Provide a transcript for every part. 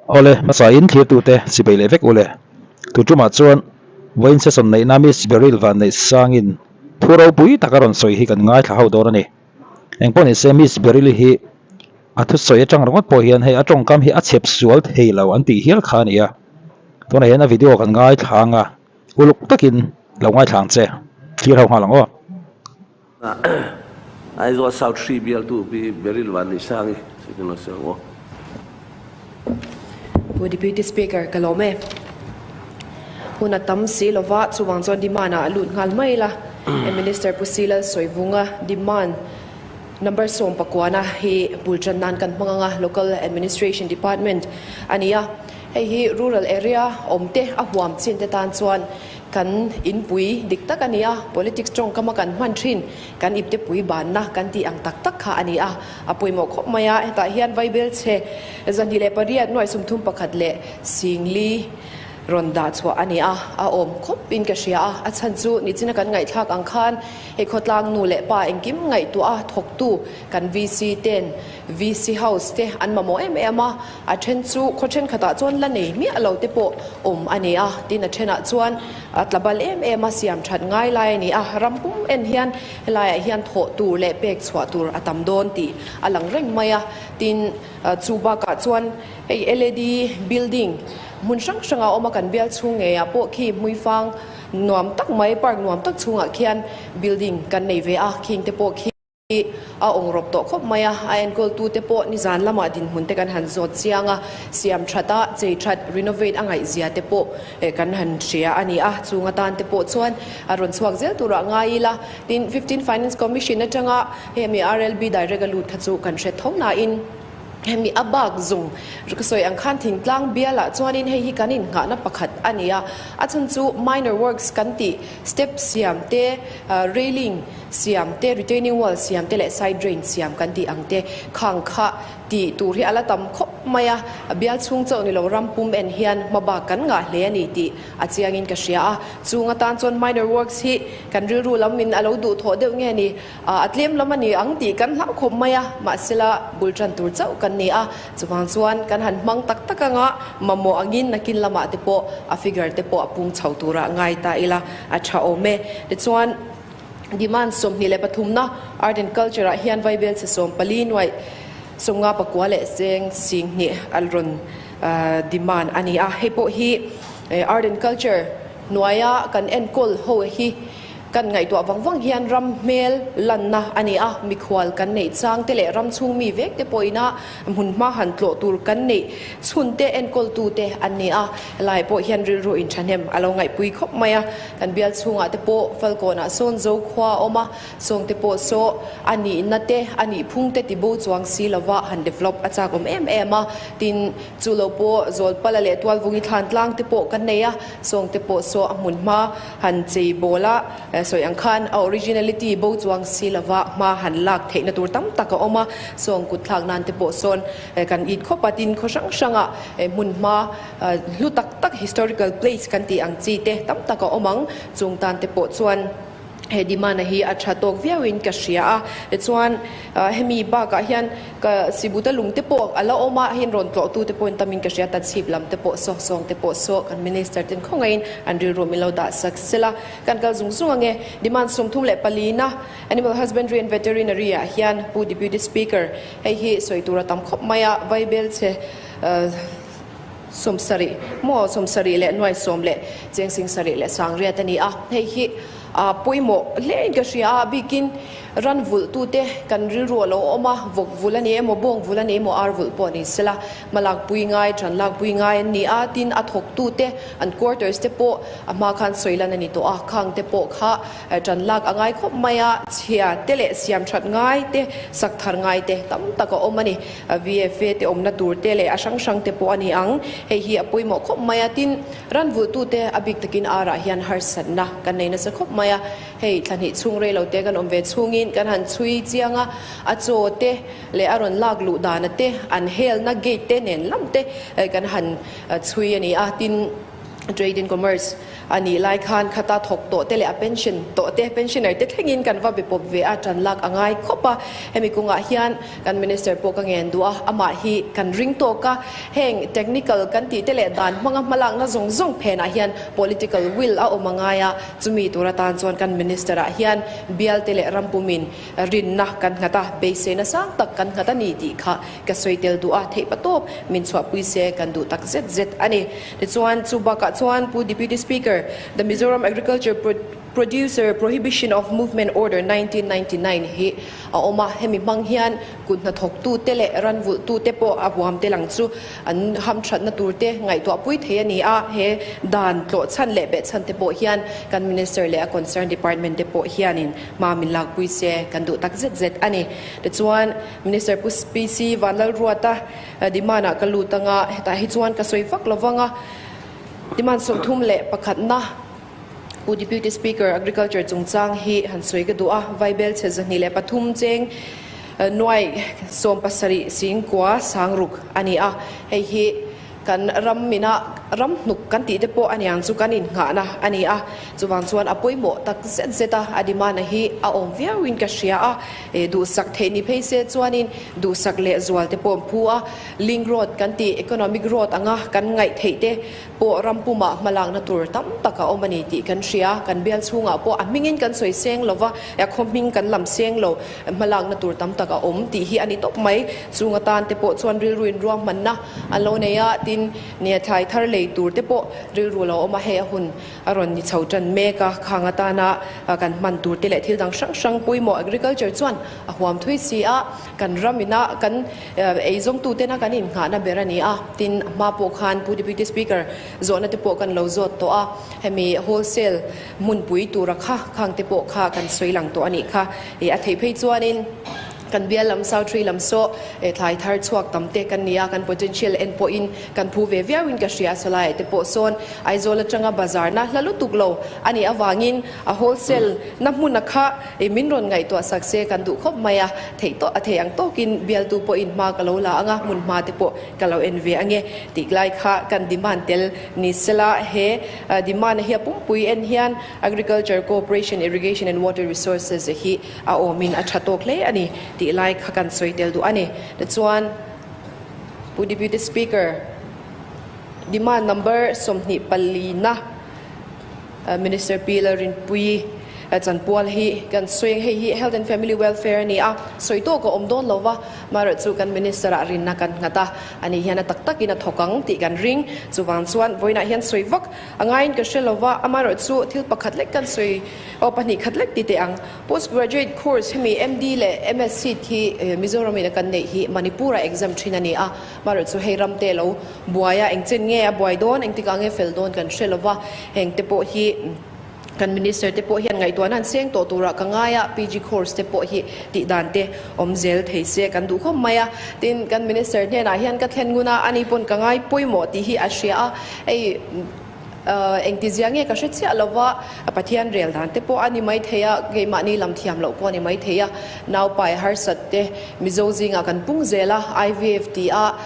Awle, hmasain thlirtute chibei leh vek ule. Tu tumah chuan vawiin session neihna Miss Beryl Vanneihsangin thu ropui tak a rawn sawi hi kan ngaithla ho dawn a ni. Engpawh nise Miss Beryl hi a thusawi atang ringawt pawh hian hei a tawngkam hi a chhep sual thei lo an tih hial kha a ni a. Tunah hian a video kan ngaithla ang a, uluk takin lo ngaithla ang che. Thlir ho nghal ang aw. Aizawl South Hri bialtu Pi Beryl Vanneihsangi sawi lo sawi ang aw. Pu Deputy Speaker, ka lawm e. Hun a tam si lova, chuvang chuan demand ah a lut nghal mai la. Minister Pu Silal Sawivunga demand number 19 hi bul tan nan kan hmang ang a, Local Administration Department a ni a. Hei hi rural area awm te a huam chin te tan chuan Kan inpui dik tak a ni a, politics tawngkama kan hman thin, kan ipte pui banna kan tih ang tak tak kha a ni a, a pawimawh khawp mai a, hetah hian Vaibel chhe 208 nuai 31 leh 40 rawn dah chhuah a ni a, a awm khawp in ka hria a, a chhan chu nichina kan ngaihthlak ang khan hei khawtlang nu leh pa engkim ngaihtuah a thawktu kan VC ten VC house te an mamawh em em a, A then chu khaw thenkhatah chuan la nei miah lo te pawh awm a ni a, tin a thenah chuan a tla bal em em a, siam that ngai lai a ni a, ram pum en hian helaiah hian thawh tur leh pek chhuah tur a tam dawn tih a lang reng mai a, tin chu bakah chuan hei LAD building hmun hrang hrangah awm a, kan bial chhung ngeiah pawh khi hmuifang nuam tak mai park nuam tak chhungah khian building kan nei ve a, khing te pawh khi. A awng rawp tawh khawp mai a, a enkawltute pawh nizan lamah dinhmun te kan han zawt chiang a, siam that a, chei that, renovate, a ngaihzia te pawh kan han hria a ni a, chung atan te pawh chuan a rawn chhuak zel turah ngai ila, tin 15 Finance Commission atanga hemi RLB direct a lut kha chu kan hre tho nain. Hemi a bak zung ka sawi ang khan thingtlang bialah chuanin hei hi kan innghahna pakhat a ni a, a chhan chu minor works kan tih step siam te, railing siam te, retaining wall siam te leh side drain siam kan tih ang te khang kha tih tur hi a la tam khawp mai a, bial chhung chauh ni lo ram pum en hian hma bak kan ngah hle a ni tih a chiangin ka hria a, chung atan chuan minor works hi kan rilru lamin a lo duhthawh deuh nge ni? A tlem lam a ni ang tih kan hlauh khawp mai a, mahsela bul tan tur chauh kan ni a, chuvang chuan kan han hmang tak tak anga mamawh angin nakin lamah te pawh a figure te pawh a pung chho turah ngai ta ila a tha awm e. Tichuan demand 23 na Art and Culture ah hian Vaibel chhe 14 nuaih 59 leh cheng 2000 a rawn demand a ni a, hei pawh hi Art and Culture hnuaia kan enkawl ho hi Kan ngaihtuah vang vang hian ram hmel lanna a ni a, mikhual kan neih chang te leh ram chhung mi vek te pawhin a hmunhma han tlawh tur kan neih chhun te enkawltu te an ni a, helai pawh hian rilru inthahnem a lo ngaihpui khawp mai a, kan bial chhungah te pawh Falkawnah sawn zo khua a awm a, sawng te pawh saw a nihna te a nih phung te tibo chuang si lova han develop a chak awm em em a, tin chu lo pawh Zawlpala leh Tualvungi thlan tlang te pawh kan nei a, sawng te pawh saw a hmunhma Han chei bawl a, sawi ang khan a originality bo chuang si lova hma han lak theihna tur tam tak a awm a, sawng kut thlak nan te pawh sawn kan it khawp a, tin khaw hrang hrangah hmun hma hlu tak tak historical place kan tih ang chi te tam tak a awm ang, chung tan te pawh chuan he demand a hi a tha tawk viauin ka hria a, tichuan hemi bakah hian Ka Sibuta lung te pawh a la awm a, hei rawn tlawh tu te pawhin tamin ka hria, Tachhip lam te pawh saw, sawng te pawh saw, kan Minister ten khawngaihin an rilru min lo dah sak sela, kan kal zung zung ange. Demand 34 na Animal Husbandry and Veterinary ah hian Pu Deputy Speaker, hei hi sawi tur a tam khawp mai a, Vaibel chhe 70 maw 70 leh nuai sawm leh cheng 70 leh 80 a ni a, hei hi a pawimawh hlein ka hria a, bikin Ran vulh tute kan rilru a lo awm a, vawk vulh a ni emaw, bawng vulh a ni emaw, ar vulh pawh ni sela, hmalak pui ngai, ṭan lak pui ngai an ni a, tin a thawk tute an quarters te pawh a hma khan sawi lan a ni tawh a, khang te pawh kha ṭan lak a ngai khawp mai a, chhia te leh siam ṭhat ngai te, sak thar ngai te tam tak a awm a ni, VFA te awmna tur te leh a hrang hrang te pawh a ni ang, hei hi a pawimawh khawp mai a, tin ran vulh tute a bik takin arah hian harsatna kan nei nasa khawp mai a. Hei thla hnih chhung rei lo te kan awm ve chhungin kan han chhui chiang a, a chaw te leh a rawn lak luh dana te, an helna gate te nen lam te kan han chhui a ni a, tin Trade and Commerce A nih lai khan khata thawk tawh te leh a pension tawh te, pensioner te thlengin kan va be pawp ve a, ṭan lak a ngai khawp a. Hemi kawngah hian kan Minister pawh ka ngen duh a, amah hi kan ring tawk a. Heng technical kan tih te leh dan hmanga hmalakna zawng zawng phenah hian political will a awm a ngai a, chumi tur atan chuan kan Minister ah hian bial te leh ram pumin rinna kan nghat a, beiseina sang tak kan nghat a ni tih kha ka sawi tel duh a, theihpatawp min chhuahpui se kan duh tak zet zet a ni. Tichuan, chu bakah chuan Pu Deputy Speaker, The Mizoram Agriculture Producer Prohibition of Movement Order 1999 hi a awm a, hemi hmang hian kut hnathawktute leh ranvulhtute pawh a huam tel ang chu an hamthatna turte ngaihtuahpui thei a ni a, he dan tlawhchhan leh behchhan te pawh hian kan Minister leh a concern department te pawh hianin hma min lakpui se kan duh tak zet zet a ni. Tichuan, Minister Pu PC Vanlalruata Demand ah ka lut anga hetah hi chuan ka sawi vak lo vang a, demand 31na Pu Deputy Speaker Agriculture chungchang hi han sawi ka duh a, Vaibel chhe 103 cheng nuai 70 singkua sangruk a ni a, hei hi kan ram mina ram hnuk kan tih te pawh a niang chu kan innghahna a ni a, chuvang chuan a pawimawh tak zet zet a, a demand a hi a awm viauin ka hria a, duhsak theih ni phei se chuanin duhsak leh zual te pawh an phu a, link road kan tih economic road anga kan ngaih theih te pawh ram pumah hmalakna tur tam tak a awm a ni tih kan hria, kan bial chhungah pawh a hmingin kan sawi seng lo va, a khaw hming kan lam seng lo, hmalakna tur tam tak a awm tih hi a ni tawp mai, chung atan te pawh chuan rilru in ruahmanna An lo nei a, tin, nia thlai thar lei tur te pawh rilru lo awm a, hei a hun a rawn ni chho tan mek a, khang atana kan hman tur te leh thil dang hrang hrang pawimawh agriculture chuan a huam thui si a, kan ram ina kan eizawngtu tena kan innghahna ber a ni a, tin, a hma pawh khan Pu Deputy Speaker zawhna te pawh kan lo zawt tawh a, hemi wholesale hmunpui tura kha khang te pawh kha kan sawi lang tawh a nih kha, a theih phei chuanin. Kan bial lam South Tree lam saw thlai thar chhuak tam te kan ni a, kan potential en pawhin kan phu ve viauin ka hria. Sawlaiah te pawh sawn Aizawl atanga bazar na hla lutuk lo a nih avangin a wholesale na hmuna kha min rawn ngaihtuah sak se kan duh khawp mai a, theih tawh a thei ang tawkin bialtu pawhin hma ka lo la anga hmun hma te pawh ka lo en ve ange tih lai kha kan demand tel ni sela he demand a hi a pumpui en hian Agriculture Cooperation Irrigation and Water Resources hi a awmin a tha tawk hle a ni tih lai kha kan sawi tel duh a ni. Tichuan, Pu Deputy Speaker, demand number 24 na Minister Pi Lalrinpuii chanpual hi kan sawi ang. Hei hi Health and Family Welfare a ni a, sawi tawk a awm dawn lo va, amaherawhchu kan Minister ah rinna kan nghat a, ani hian a tak takin a thawk ang tih kan ring. Chuvang chuan vawiinah hian sawi vak a ngaiin ka hre lo va, amaherawhchu thil pakhat lek kan sawi Aw 2 khat lek ti teh ang. Post graduate course hemi MD leh MSc hi Mizoram in a kan neih hi Manipur ah exam thin a ni a, marawh chu hei ram te lo buai a, eng chen nge a buai dawn, engtik ah nge fel dawn kan hre lo va, heng te pawh hi kan minister te pawh hian ngaihtuahna an seng tawh turah ka ngai a, PG course te pawh hi tih dan te awm zel thei se kan duh khawp mai a, tin kan minister hnenah hian ka thlen ngun a, ani pawn ka ngai pawimawh tih hi a hria a, hei. Engti zia nge ka hre chiah lo va, Pathian rel dan te pawh a ni mai thei a, keimahni lam thiam loh pawh a ni mai thei a, naupai harsat te Mizo zingah kan pung zel a, IVF ti a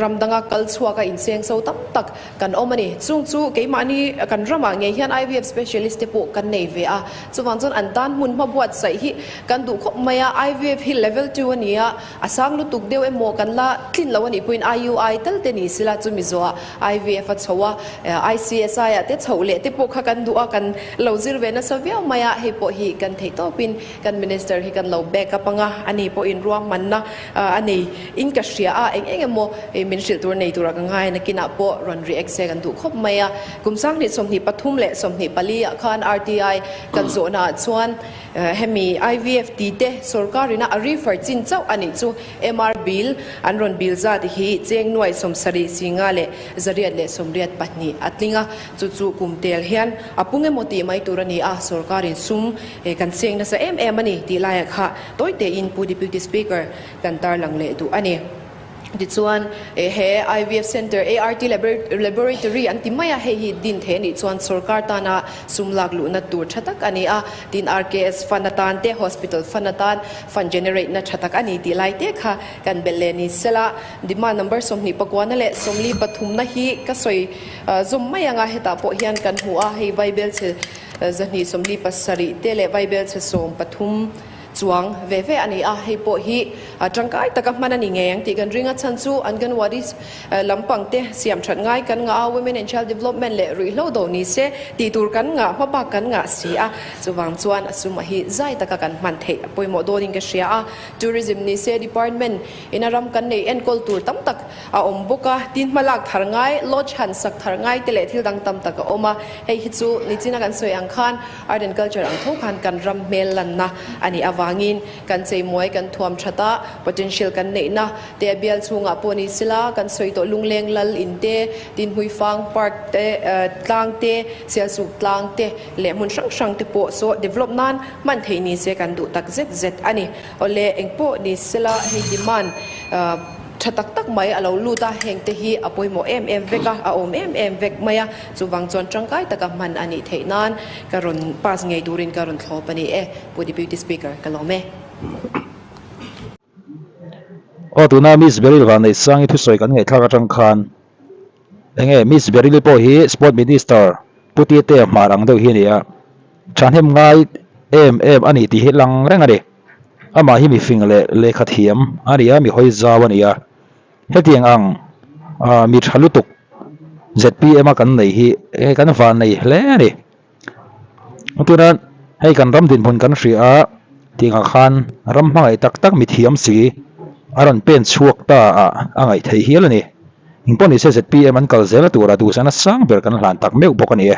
ram danga kal chhuak a inseng so tam tak kan awm a ni. Chung chu keimahni kan ramah ngei hian IVF specialist te pawh kan nei ve a, chuvang chuan an tan hmun hma buatsaih hi kan duh khawp mai a, IVF hi level 2 a ni a, A sang lutuk deuh emaw kan la tlin lo a nih pawhin IUI tal te ni sila chu Mizoah IVF a chho a, ICSI ah te chhoh leh te pawh kha kan duh a, kan lo zir ve nasa viau mai a, hei pawh hi kan theih tawpin kan Minister hi kan lo back up anga, ani pawhin ruahmanna a nei in ka hria a, eng eng emaw min hrilh tur nei tura ka ngai a, nakinah pawh rawn react se kan duh khawp mai a. Kum 2023 leh 24 ah khan RTI kan zawhna ah chuan Hemi IVF ti te sorkar ina a refer chin chauh a nih chu MR bill an rawn bill zat hi cheng nuai 70 singa leh 184 a tling a, chu chu kum tel hian a pung emaw tih mai tur a ni a, sorkar in sum kan cheng nasa em em a ni tih laiah kha tawi tein Pu Deputy Speaker kan tarlang leh duh a ni. Tichuan, he IVF Centre, ART Laboratory an ti mai a, hei hi din thei a nih chuan sorkar tana sum lak luhna tur tha tak a ni a. Tin, RKS fund atan te, Hospital fund atan fund generate na tha tak a ni tih lai te kha kan belh leh ni sela. Demand number 24 na leh 43 na hi ka sawi zawm mai ang a, hetah pawh hian kan hmu a, hei vaibelchhe 247 te leh vaibelchhe 13, Chuang ve ve a ni a, hei pawh hi tangkai taka hman a ni ngei ang tih kan ring a, chhan chu Anganwadi lampang te siam that ngai kan ngah a, Women and Child Development leh ruihhlo do ni se tih tur kan ngah hma bak kan ngah si a, chuvang chuan a sumah hi zai taka kan hman theih a pawimawh dawnin ka hria a, Tourism ni se Department ina ram kan nei enkawl tur tam tak a awm bawk a, tin hmalak thar ngai, lodge han sak thar ngai te leh thil dang tam tak a awm a, hei hi chu nichina kan sawi ang khan Art and culture ang tho khan kan ram hmel lanna a nih avangin kan cheimuai kan thuam that a, potential kan neihna te a bial chhungah pawh ni sela kan sawi tawh Lungleng Lal in te, Tinhmuifang Park te, tlang te, Sialsuk tlang te leh hmun hrang hrang te pawh saw develop nan hman theih ni se kan duh tak zet zet a ni. Awle engpawh ni sela hei demand tha tak tak mai a lo lut a, heng te hi a pawimawh em em vek a, a awm em em vek mai a. Chuvang chuan tangkai taka hman a nih theih nan ka rawn pass ngei turin ka rawn thlawp a ni e, Pu Deputy Speaker, ka lawm e. Aw tuna Miss Beryl Vanneihsangi thusawi kan ngaihthlak atang khan enge Miss Beryl-i pawh hi Sport Minister Pu Tite hmar ang deuh hi a ni a, thahnem ngai em em a ni tih hi lang reng a ni. Amah hi mifing leh lehkha thiam a ni a, mi hawi zau a ni a. Hetiang ang mi tha lutuk zpm a kan nei hi hei kan van nei hle a ni. Tuna hei kan ram dinhmun kan hria a tihngah khan ram hmangaih tak tak mi thiam si a rawn pen chhuak ta ah a ngaih theih hial a ni. Engpawh nise zpm an kal zel a tura duhsakna sang ber kan hlan tak meuh bawk a ni e.